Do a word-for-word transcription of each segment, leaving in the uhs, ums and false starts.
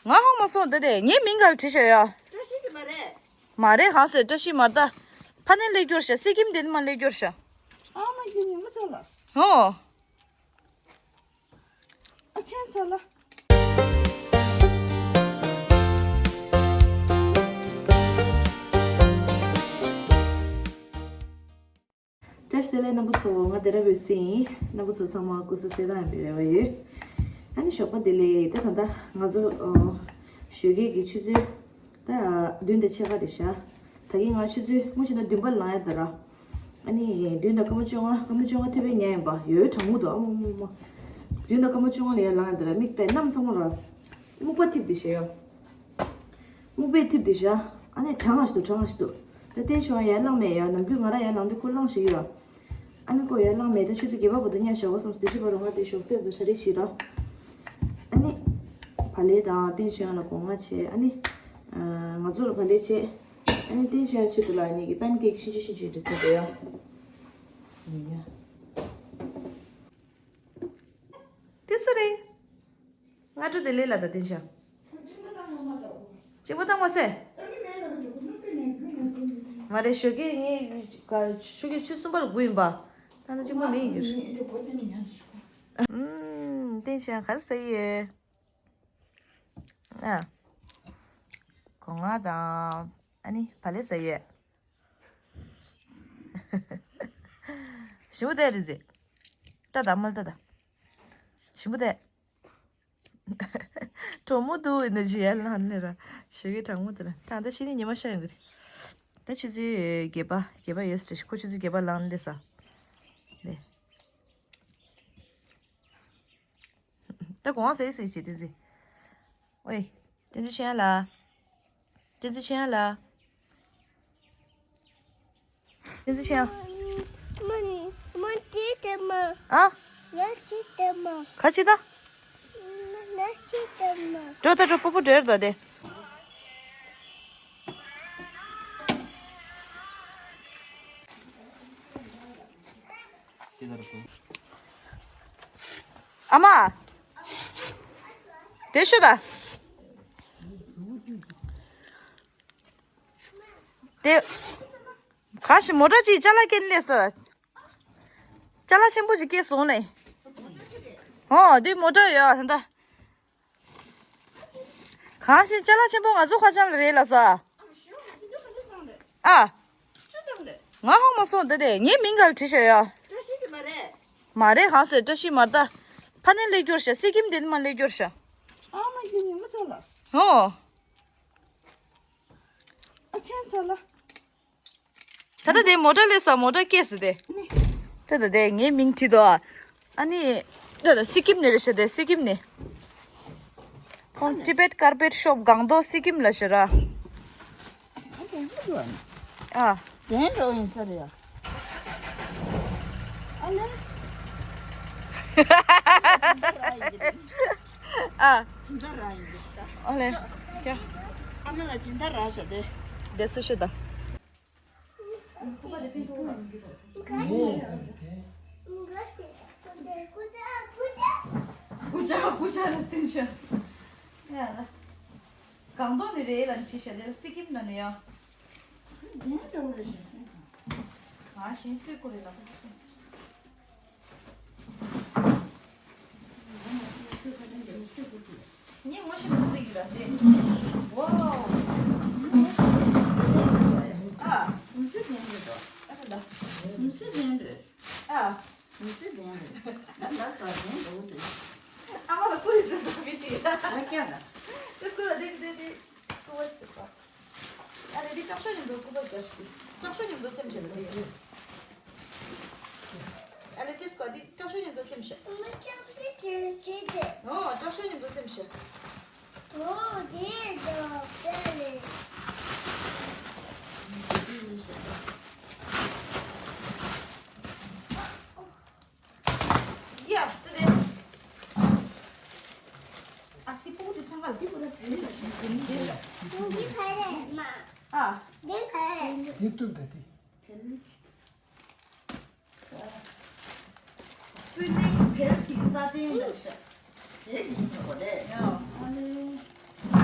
ང་ཧང་མ་སོང་། ད་དེ་ངའི་མིང་ག་ལ་བྲིས་བཞག་ཡ། བཀྲ་ཤིས་ཀྱི་མ་རེད། མ་རེད། གང་ཟེར། བཀྲ་ཤིས་མ་རེད་ད། ཕ་ནས་སླེབས་རྒྱུར་བཞག་སི་ཀིམ་དེ་ནས་མ་སླེབས་རྒྱུར་བཞག་ཨ་མ་ཡིན་ཡིན་མ་ཚོ་ལ། ཧོ། ཨ་ཁྱེད་ཚོ་ལ། བཀྲ་ཤིས་བདེ་ལེགས་རྣམ་པ་ཚོ། ང་བདེ་ར་བོད་སྲིད་ཡིན། རྣམ་པ་ཚོ་ཚང་མ་སྐུ་གཟུགས་གསལ་ཐང་ཡིན་པའི་རེ་བ་ཡོད། ཨ་ནི་ཞོགས་པ་བདེ་ལེགས། ད་ད་ལྟ་ང་ཚོ་ཨོ་ཞོགས་ཀས་ཀྱི་ཆུ་ཚོད་ད་བདུན་དང་ཕྱེད་ཀ་རེད་ཤག་ད་གིན་ང་ཆུ་ཚོད་སྔོན་ཆད་ན་བདུན་པ་ལངས་ཡ་ད་ར། ཨ་ནི་བདུན་དང་སྐར་མ་བཅོ་ལྔ། སྐར་མ་བཅོ་ལྔ་ཐེ་བའི་ཉལ་ཡིན་པ། ཡོད་གྲང་མོ་འདུག་ཨ་མ་མ་མ། བདུན་དང་སྐར་མ་བཅོ་ལྔ་ལ་ཡར་ལངས་ཡ་ད་ར། མིག་ལྟ་གནམ་ཚང་མ་ར་སྨུག་པ་འཐིབས་བསྡད་ཤག་ཡ། སྨུག་པས་འཐིབས་བསྡད་ཤག་ཨ་ནི་གྲང་ང་ཞིག་འདུག་གྲང་ང་ཞིག་འདུག་ད་བསྟན་ཆོས་ཡར་ལངས་མེད་ཡ། ནམ་རྒྱུན་ང་རང་ཡར་ལངས་དུས་ཁོ་ལངས་བཞག་གི་ཡོད། ཨ་ནི་ཁོ་ཡར་ལངས་མེད། ད་ཆུ་ཚོད་བརྒྱད་པ་བར་དུ་ཉལ་བཞག་གོ་བསམ་སོང་། དེ་ཤི་བ་རུ་ང་དེ་ཞོགས་ཟས་དང་ཞ་རི་ཞིག་ར། ཨ་ནི་བ་ལེ་དང་བསྟན་ཆོས་ཡང་ལ་སྒོ་ང་བྱས། ཨ་ནི་ང་ཚོ་ལ་བ་ལེ་བྱས། ཨ་ནི་བསྟན་ཆོས་ཡང་ཆེད་དུ་ལ་ནི་གི་པན་ཀེག་ཤིན་ཅི་ཤིན་ཅི་འདྲ་ཟེར་དེ་ཡ། ཡ། དེ་སུ་རེད། སྔ་དྲོ་བདེ་ལེགས་ལ་ད་བསྟན་ཆོས། གཅིག་པོ་བཏང་མ་ཟེར། མ་རེད། ཞོགས་ཀས་ངས་ཞོགས་ཀས་ཆུ་གསུམ་པ་ལ་སྒུག་ཡིན་པ། ད་ནི་གཅིག་པོ་མེད་ཡིན་གྱི་རེད། ཨུམ། བསྟན་ཆོས་ག་རེ་ཟ་ཡི་ཡོད། ཨ། སྒོ་ང་དང་ཨ་ནི་བ་ལེ་ཟ་ཡི་ཡོད། ཞིམ་པོ་བསྡད་རེད་ཟེར། ལྟ་དང་མ་ལྟ་དང་། ཞིམ་པོ་བསྡད། གྲོགས་མོ་འདུག་ཡིན་ན་ཇི་ཡ་ལ་ནི་ར། ཞོགས་ཀས་གྲང་མོ་དེ་ལ། ད་ད་ཕྱི་ནས་ཉི་མ་ཤར་ཡོང་གི་རེད། ད་ཆུ་ཚོད་བརྒྱད་པ། བརྒྱད་པ་ཡོད་ཟེར། ཁོ་ཆུ་ཚོད་བརྒྱད་པ་ལངས་སླེབས་ས་རེད། ད་གོང་ཟེར་ཟེར་བྱེད་དེ་ཟེར། ཨོའི། བསྟན་འཛིན་ཆོས་དབྱངས་ལགས། བསྟན་འཛིན་ཆོས་དབྱངས་ལགས། བསྟན་འཛིན་ཆོས་དབྱངས། མ་མ་ཅི་དེ་མ། ཨ། ལ་ཅི་དེ་མ། ག་ཅི་ད། ལ་ཅི་དེ་མ། འགྲོ་ད་འགྲོ། སྤོ་བོ་འགྲོ་ད་དེ། ཨ་མ། དེ་ཤོད་ད། དེ། གང་ཞིག་མོ་ཊ་ཅིག་ཅ་ལག་སྐྱེལ་སླེབས་སོང་། ཅ་ལག་ཆེན་པོ་ཅིག་སྐྱེལ་སོང་ནས། ཨོ་དེ་མོ་ཊ་ཡོད་ད། གང་ཞིག་ཅ་ལག་ཆེན་པོ་ང་ཚོ་ཁ་བྱང་ལ་རེད་ལ་ས། ཨ། ང་ཧང་མ་སོང་། ད་དེ་ངའི་མིང་ག་ལ་བྲིས་བཞག་ཡ། བཀྲ་ཤིས་ཀྱི་མ་རེད། མ་རེད། གང་ཟེར། བཀྲ་ཤིས་མ་རེད་ད། ཕ་ནས་སླེབས་རྒྱུར་བཞག་སི་ཀིམ་དེ་ནས་མ་སླེབས་རྒྱུར་བཞག་ཨ་མ་ཡིན་ཡིན་མ་ཚོ་ལ། ཨོ། ཨ་ཁྱེད་ཚོ་ལ། ད་ལྟ་དེ་མོ་ཊ་སླེབས་སོང་། མོ་ཊ་སྐྱེས་སོང་དེ། ད་ལྟ་དེ་ངའི་མིང་བྲིས་འདུག་ཨ་ནི། ད་ལྟ་སི་ཀིམ་ནས་རེད་ཤག་དེ་སི་ཀིམ་ནས། ཁོང་Tibet Carpet Shop སྒང་ཏོག་སི་ཀིམ་ལ་ཤི་ར། ཨ། དེ་འགྲོ་ཡིན་ས་རེད་ཡ། ཨ་ལེ། ཨ། ཨ་ལེ། ཨ་མ་ལ་སྦྱིན་བདག་རག་ཤག་དེ། དེ་སུ་ཤི་ད། ཀུ་ཅག་ཀུ་ཅག་ལ་བསྟན་ཤག་ཡ་ལ། སྒང་ཏོག་ནས་རེད་ལ་བྲིས་ཤག་དེ་ལ་སི་ཀིམ་ན་ནས་ཡ། གང་ཞིག་སུས་ཀུ་རེད་ལ་ཁོ་ཚོ། ངས་ངོ་ཤེས་པ་ཐུག་རེད་ཀྱི་ར་དེ། ཝའོ། ཨ། ཨ་ད་ད། ཨ། མི་སྲིད་ལྡན་རེད། ང་ལ་ཟ་ལྡན་འགྲོ་གི་འདུག་ཨ་མ་ལ་ཀུ་རེ་ཟེར་འདུག་མི་གཅིག་ལ་རྒྱ་ལ། དེ་སྐུ་ལ་དེ་དེ་དེ་ཀུ་བ་ཞིག་འདུག་ཨ་རེ་དེ་སྐྲག་ཤོས་ཉིན་དུ་ཀུ་བ་རྒྱ་ཞིག་སྐྲག་ཤོས་ཉིན་དུ་ཚེམ་བྱེད་ལ་དེ། ཨ་རེ་དེ་སྐུ་དེ་སྐྲག་ཤོས་ཉིན་དུ་ཚེམ་བྱེད། ཨོ་སྐྲག་ཤོས་ཉིན་དུ་ཚེམ་བྱེད། ཨོ་དེ་དང་དེ་རེད། ཡ། ད་དེ། ཨ་སི་པོ་དེ་ཚང་མ་ལ་དེ་པོ་ལ་དེ་ལ་ཞིག་དེ་ལ་དེ་ལ། འདི་ག་རེད་མ། ཨ། འདི་ག་རེད། དེ་གཏུབ་ད་དེ། དེ་ལ། ཀུན་གླེང་བལ་གྱི་ས་སྟེང་ལ་བཞག་དེ་ཡིན་ནོ་རེད། ཡ། ཨ་ལེ།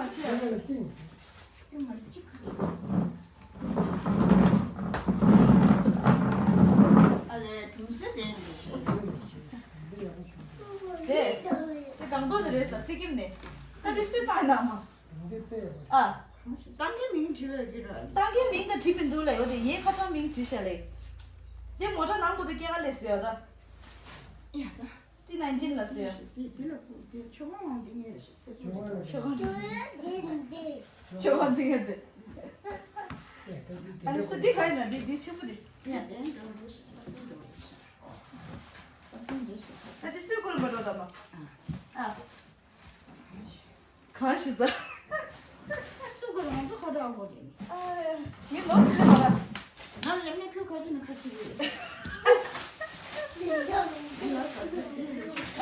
ཨ་ལས་གྲུམ་ཟེར་ལྡན་རེད་ཤག་དེ་དེ་སྒང་ཏོག་དེ་རེད་ས་སི་ཀིམ་ནས། ད་དེ་སུས་བཏང་ཡིན་ནམ། ཨ། ཏང་གའི་མིང་བྲིས་ཡོད་ཀྱི་རེད། ཏང་གའི་མིང་ད་བྲིས་མི་འདུག་ལ་ཡོད་དེ་ངས་ཁ་བྱང་མིང་བྲིས་ཤག་ལེ། དེ་མོ་ཊ་ནང་པོ་དེ་སྐྱེ་ག་ལས་ཟེར་ཡོད་ད། ཡ་ད། ཏི་ནན་ཏིན་ལ་ཟེར། དེ་དེ་ལ་ཁུག་དེ་ཆོས་གང་དབང་དེ་ངས་ཟེར་ཆོས་གང་དེ་ཆོས་གང་དེ་ངས་དེ། ཨ་ནི་ཁོ་འདི་ག་ཡིན་ན་འདི་འདི་ཆེན་པོ་འདི། ཡ་དེ་འགྲོ་འགྲོ་ཞིག་ས་ཁུག་འགྲོ་ཞིག་ས་ཁུག་འགྲོ་ཞིག་ད་དེ་སུས་བསྐུར་བ་འགྲོ་དམ། ཨ། གང་ཞིག་ཟ། སུ་ག་རང་ཚོ་ཁ་གྲག་གོ་རེད། ཨ། མི་ནོར་དེ་མ་ར། ང་ལ་མི་ཁུ་ཁ་ཅི་ན་ཁ་ཅི་རེད།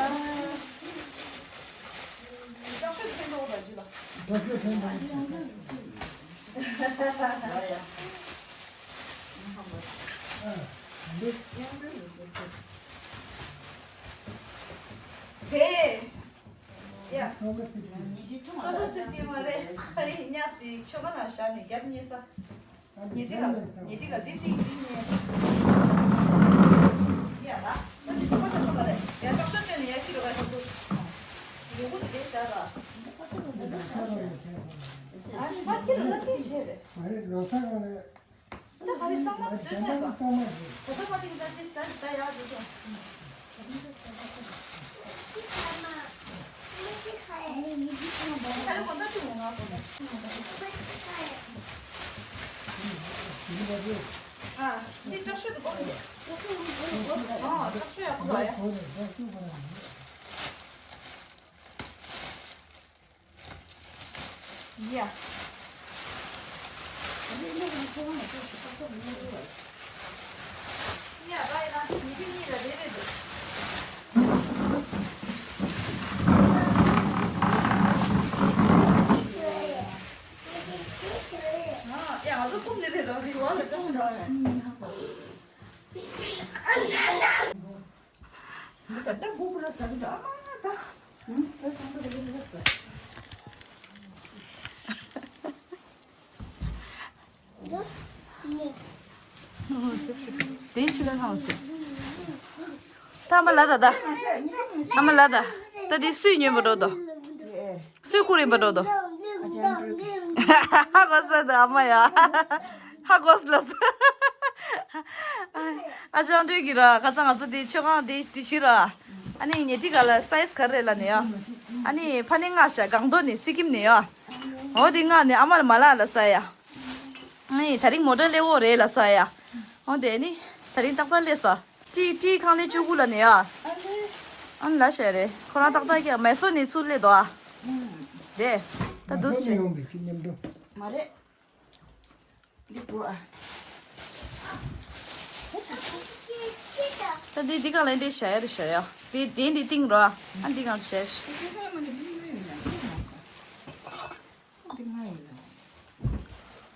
ཨ། ལྕགས་ཤོད་འཐེན་འགྲོ་བ་ཅི་ལ། ལྕགས་ཤོད་འཐེན་འགྲོ། ཡ་ཡ། ཨ། འདི། དེ། ཡ། སོ་ལོ་སི་ཏི་མ་རེད། ཨ་ནི་ཉ་སི་ཆོ་ག་ན་ཤར་ནས་རྒྱབ་གཉིས་ས། ཉི་ཁྲི་ག་ཉི་ཁྲི་ག་འདི་ཏིག་འདི་ཉེ། ཡ་ད། ད་འདི་ཆོ་ག་ཤར་སོང་མ་རེད། ཡ་ལྕགས་ཤོད་སྟོན་ནས་ཡ་ཁྱི་རོ་ག་ཤོག་འདུག་ཡོ་གུ་འདི་འདྲའི་ཤར་ར། ཨ་ནི་ཕ་ཁྱི་རོ་ལ་ཏིག་བྱས་རེད། མ་རེད་ལོ་ཚ་ག་རེད། ད་ག་རེ་གཙང་མ་བཟོས་ཚར་བ། ད་ལྟ་མ་དེ་ད་ད་ཡག་བཟོས་ཚར། ད་རེ་གོ་ད་ཅི་ངོ་ང་གོ་ད། ཨ། འདི་ལྕགས་ཤོད་དུ་གོ་མི། ཨ། ལྕགས་ཤོད་ཡག་པོ་འདུག་ཡ། ཡ། ཡ་ད་ཡ་ད་མི་དེ་གཉིས་ལ་རེ་རེ་འདུག་ཡ་ང་ཚོ་ཀུམ་ནི་རེད་དོ་རི་བ་ལ་ཅོ་ཤི་ར། འདི་ད་ལྟ་སྒུག་པ་ལ་ཟ་གི་འདུག་ཨ་མ་ད། ངས་ད་དང་པོ་རེ་རེ་ཟ། དེ་ཕྱི་ལ་ལྷུང་སོང་། ད་ཨ་མ་ལ་ད་ད། ཨ་མ་ལ་ད། ད་དེ་སུས་ཉོས་པ་འགྲོ་དོ། སུས་བསྐུར་ཡིན་པ་འགྲོ་དོ། ཧ་གོ་ས་འདུག་ཨ་མ་ཡ། ཧ་གོ་ས་ལ་ས། ཨ་ཅང་འདྲེ་གི་ར་ཁ་ཚ་ང་ཚོ་དེ་ཆོས་ཁང་དེ་དེ་ཕྱི་ར། ཨ་ནི་ཉེ་ཁྲི་ག་ལ་སའི་ཛི་ག་རེ་ལ་ནི་ཡ། ཨ་ནི་ཕ་ནི་ང་ཤ་སྒང་ཏོ་ནི་སི་ཀིམ་ནི་ཡ། འོ་དེ་ང་ནི་ཨ་མ་ལ་མ་ལ་ལ་ས་ཡ། ཨ་ནི་ད་རིང་མོ་ཊ་སླེབས་འོ་རེད་ལ་ས་ཡ། འོ་དེ་ནི་ད་རིང་ཏག་ཏག་སླེབས་ས། ཏི་ཏི་ཁང་ལས་བཅུ་དགུ་ལ་ནས་ཡ། ཨ་ལ་ཤ་རེད་ཁོ་རང་ཏག་ཏག་ཀྱང་མེ་སོ་ནས་ཚུར་སླེབས་དོ་ཨ། དེ། ད་དུ་སི། ཡོང་བའི་ཁྱི་མཉམ་དུ། མ་རེད། འདི་བུ་ཨ། ད་འདི་འདི་གང་ལ་འདི་ཤ་ཡ་རེད་ཤ་ཡ། འདི་འདི་འདི་ཏིང་རོ་ཨ། འདི་གང་ཤ་ཡ།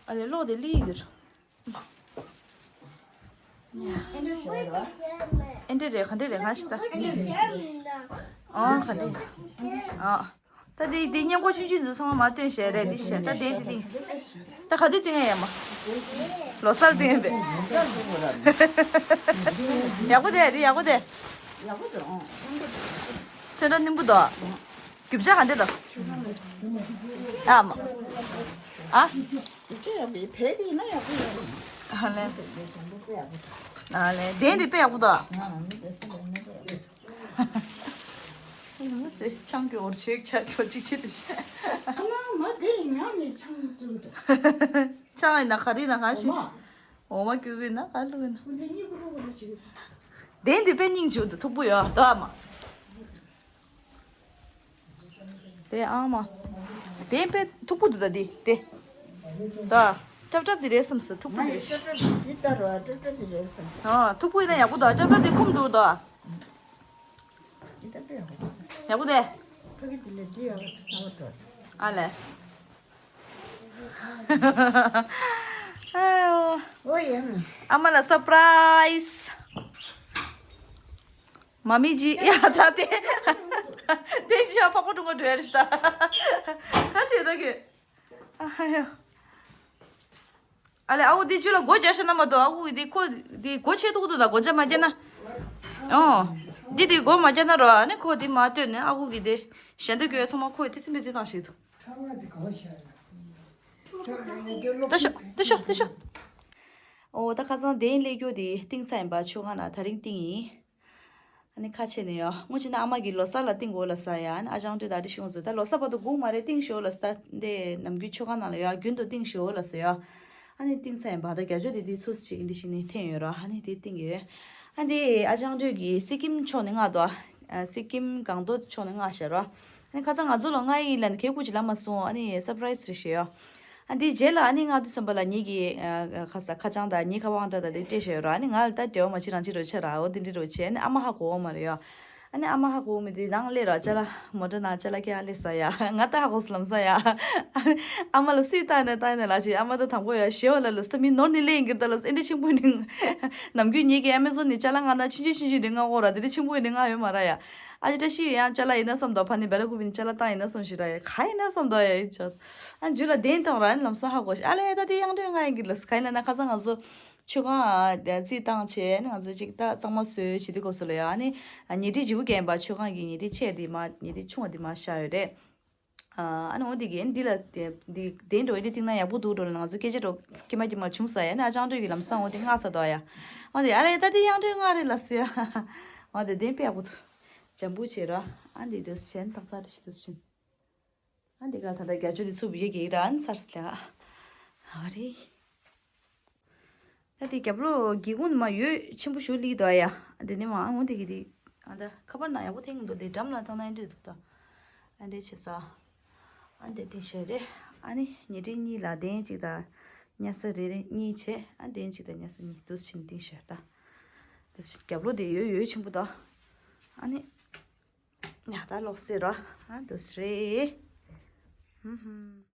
ཨ་ལེ་ལོ་དེ་ལི་གིར། ཨེ་འདྲ་རེད་ག་འདྲ་རེད་ང་ཞིག་ད། ཨ་ག་འདྲ། ཨ། ད་དེ་དེ་སྙན་གོ་ཆུང་ཆུང་འདི་ཚང་མ་མ་སྟོན་བྱས་རེད་འདི་བྱས་ད་དེ་དེ་དེ། ད་ག་དུས་སྟོན་ཡ་ཡ་མ། ལོ་སར་སྟོན་ཡ་པས། ཡག་པོ་དེ་དེ་ཡག་པོ་དེ། ཚོན་ཁྲ་སྙན་པོ་འདུག་རྒྱུ་ཆ་ག་འདྲ་འདུག་ཨ་མ། ཨ། ཨ་ལེ། ཨ་ལེ། དེ་འདི་དཔེ་ཡག་པོ་འདུག་ཆང་གི་འོར་ཆེག་ཆ་གྱོ་ཅིག་ཆེ་དེ་ཤ། ཨ་མ་མ་དེ་ཉག་ནས་ཆང་བཙུགས་འདུག་ཆང་ཡིན་ན་ག་རི་ན་ག་ཞིག་འོ་མ་སྐྱུག་གི་ན་ག་ལུག་ན། དེ་འདི་དཔེ་སྙིང་རྗེ་འདུག་མཐུག་པོ་ཡོད་ད་མ། དེ་ཨ་མ། དེ་དཔེ་མཐུག་པོ་འདུག་ད་དེ་དེ། ད། ཊབ་ཊབ་དེ་རེད་བསམ་སོང་མཐུག་པོ་དེ་རེད། ཊབ་ཊབ་དེ་ལྟར་བ་ཊབ་ཊབ་དེ་རེད་བསམ། ཨ་མཐུག་པོ་ཡིན་ན་ཡག་པོ་འདུག་ཊབ་ཊབ་དེ་ཁུམ་འདུག་ད། ཡག་པོ་དེ། ཨ་ལེ། ཨ་ཡོ། ཨོ་ཡ་མི། ཨ་མ་ལ་སར་པ་རའི་ཛི། མ་མི་ཇི་ཡ་ད་དེ། དེ་ཅི་ཡང་འཕགས་པ་སྒྲུང་ག་འགྲོ་ཡ་རེད་ད། ཁ་ཆེ་ད་གི། ཨ་ཧ་ཡ། ཨ་ལེ་ཨ་ཁུ་འདི་ཅི་ལ་སྒོ་རྒྱག་ཤ་ན་མ་གཏོགས། ཨ་ཁུ་འདི་ཁོ་འདི་སྒོ་ཕྱེ་ཐུག་ཐུག་ད་སྒོ་ལྕགས་མ་རྒྱག་ན། ཨོ། འདི་འདི་སྒོ་མ་རྒྱག་ན་རོ། ཨ་ནི་ཁོ་འདི་མ་ལྟོས་ནས་ཨ་ཁུ་གི་འདི་ཞལ་འདོན་གྱི་ཚང་མ་ཁོས་དེ་ཚིམ་པའི་རྩི་སྟངས་ཤིག་འདུག་ལྟོས་ཤོག་ལྟོས་ཤོག་ལྟོས་ཤོག་ཨོ་ད་ཁ་སང་གདན་སླེབས་རྒྱུ་དེ་བཏིང་ཚར་ཡིན་པ། མཆོད་ཁང་ནང་དེ་རིང་བཏིང་ཡིན། ཨ་ནི་ཁ་ཕྱེ་ནས་ཡོ། སྔོན་ཆད་ན་ཨ་མ་གིས་ལོ་གསར་ལ་བཏིང་དགོས་ལབ་ས་ཡ། ཨ་ནི་ཨ་ཅང་ཏོས་ད་འདི་ཤོང་ཟོ། ད་ལོ་གསར་བར་དུ་སྒུག་མ་རེད། བཏིང་ཤོག་ལབ་ས། ད་འདི་ནམ་རྒྱུན་མཆོད་ཁང་ནང་ལ་ཡོ། རྒྱུན་དུ་བཏིང་ཤོག་ལབ་ས་ཡ། ཨ་ནི་བཏིང་ས་ཡིན་པ། ད་བརྒྱ་ཆོས་དེ་འདི་ཚོ་ཞིག་འདི་ཞིག་ནས་འཐེན་ཡོད་རོ། ཨ་ནི་དེ་བཏིང་ཡོད། ཨ་འདི་ཨ་ཅང་ཏོས་ཀྱིས་སི་ཀིམ་ཕྱོགས་ནས་མངགས་དོ། ཨ་སི་ཀིམ་སྒང་ཏོག་ཕྱོགས་ནས་མངགས་ཤག་རོ། ཨ་ནི་ཁ་སང་ང་ཚོ་ལ་མངགས་ཡིན་ལབ་ནས་གད་སྐུ་ཅིག་ལབ་མ་སོང་། ཨ་ནི་སར་པ་རའི་སི་རེད་ཤག་ཡོ། ཨ་འདིའི་རྗེས་ལ་ཨ་ནི་མངགས་དུས་ཙམ་པ་ལ་ངེད་ཀྱི་ཨ་ཁ་ས་ཁ་བྱང་དང་ངེད་ཁ་དབང་ཀྲང་དང་དེ་སྤྲད་བཞག་ཡོད་ར། ཨ་ནི་ང་ལ་ད་འབྲེལ་བ་མ་བྱེད་རང་བྱེད་རོགས་བྱེད་ར། འོ་དེ་འདྲ་རོགས་བྱེད། ཨ་ནི་ཨ་མ་ཧ་གོ་བ་མ་རེད་ཡོ། ཨ་ནི་ཨ་མ་ཧ་གོ་བ་མི་དེ་ནང་སླེབས་ར། ཅ་ལག་མོ་ཊ་ནང་ཅ་ལག་ཁྱེར་ཨ་ལེ་ས་ཡ། ང་ད་ཧ་གོ་སོང་ལབ་ས་ཡ། ཨ་མ་ལ་སུས་བཏང་ནས་བཏང་ནས་ལ་ཅི། ཨ་མ་ད་དང་པོ་ཡ་ཞེ་བ་ལ་ལ་ས། ད་མི་ནོར་ནི་ལེན་གྱི་ད་ལ་ས། ཨེ་འདྲ་ཆེན་པོ་ནི་ནམ་རྒྱུན་ངེད་ཀྱི་ཨ་མེ་ཟོན་ནས་ཅ་ལག་མངགས་ན་ཆུང་ཆུང་ཆུང་ཆུང་དེ་མངགས་གོ་ར། དེ་འདྲ་ཆེན་པོ་ཡིན་ནི་མངགས་ཡོད་མ་ར་ཡ། ཨ་ཅེ་བཀྲ་ཤིས་ཡང་ཅ་ལག་ཡིན་ན་བསམ་དོ། ཕ་ནི་བེ་ལ་ཀུ་པིན་ཅ་ལག་བཏང་ཡིན་ན་བསམ་ཞིག་ར་ཡ། ག་ཡིན་ན་བསམ་དོ་ཡ་ཡིན་ཅག་ཨ་འཇུ་ལ་གདན་གཏོང་ར། ཨ་ནི་ལམ་སང་ཧ་གོ་ཤག་ཨ་ལས་ད་དེ་དབྱངས་སྒྲོན་མངགས་ཡིན་གྱི་ལ་ས། ག་ཡིན་ལ་ན་ཁ་སང་ང་ཚོ་མཆོད་ཁང་ཨ་རྩིས་བཏང་བྱས། ཨ་ནི་ང་ཚོ་ཅིག་ད་གཙང་མ་བཟོས་བྱེད་དུས་སྐབས་སུ་ལ་ཡ། ཨ་ནི་ཉལ་ཁྲི་བརྗེ་པོ་བརྒྱབ་པ། མཆོད་ཁང་གི་ཉལ་ཁྲི་ཆེ་དེ་མ་ཉལ་ཁྲི་ཆུང་བ་དེ་མ་བཞག་ཡོད་རེད། ཨ་ནི་འོ་དེ་གི་འདི་ལ་དེ་འདི་གདན་འགྲོ་ཡ་འདི་བཏིང་ན་ཡག་པོ་འདུག་འགྲོ་ལ། ང་ཚོ་སྐད་ཆ་འགྲོ་ཀྱི་མ་ཀྱི་མ་བྱུང་ས་ཡ། ཨ་ནི་ཨ་ཅང་སྒྲོལ་གྱི་ལམ་སང་འོ་དེ་མངགས་ཚར་འདུག་ཡ། འོ་དེ་ཨ་ལས་ད་དེ་དབྱངས་སྒྲོན་མངགས་རེད་ལ་ས་ཡ། འོ་དེ་གདན་དཔེ་ཡག་པོ་འདུག་འཇམ་པོ་བྱས་ར། ཨ་འདི་འདི་ཞེན་ཏག་ཏག་རེ་ཞིག་འདི་ཞེན། ཨ་འདི་ག་ད་ད་རྒྱ་ཇོ་འདི་ཚུར་བུ་ཡེ་གེ་ར། ཨ་ནི་ཚར་སི་ལ་ཨ་རེ། ད་དེ་རྒྱབ་ལོགས་སྒེའུ་ཁུང་མ་ཡོད་ཆེན་པོ་ཞིག་སླེབས་འདུག་ཡ། དེ་ནས་མ་འོང་དེ་གི་དེ། ཨ་ད་ཁ་པར་ནང་ཡག་པོ་འཐེན་གི་འདུག་དེ་འགྲམ་ལ་བཏང་ན་ཨེ་འདྲ་འདུག་ད། ཨ་འདྲ་བྱེད་ས། ཨ་འདྲ་འཐེན་བཞག་རེད། ཨ་ནི་ཉལ་ཁྲི་གཉིས་ལ་གདན་གཅིག་དང་། ཉལ་ས་རེ་རེ་གཉིས་བྱས། ཨ་གདན་གཅིག་དང་ཉལ་ས་གཉིས་འདུག་ཕྱིན་འཐེན་བཞག་ད། དེ་རྒྱབ་ལོགས་དེ་ཡོད་ཡོད་ཆེན་པོ་ད། ཨ་ནི། ཡ་ད་ལོག་སེ་ར། ཨ་འདུག་སེ་རེད། ཧུམ་ཧུམ།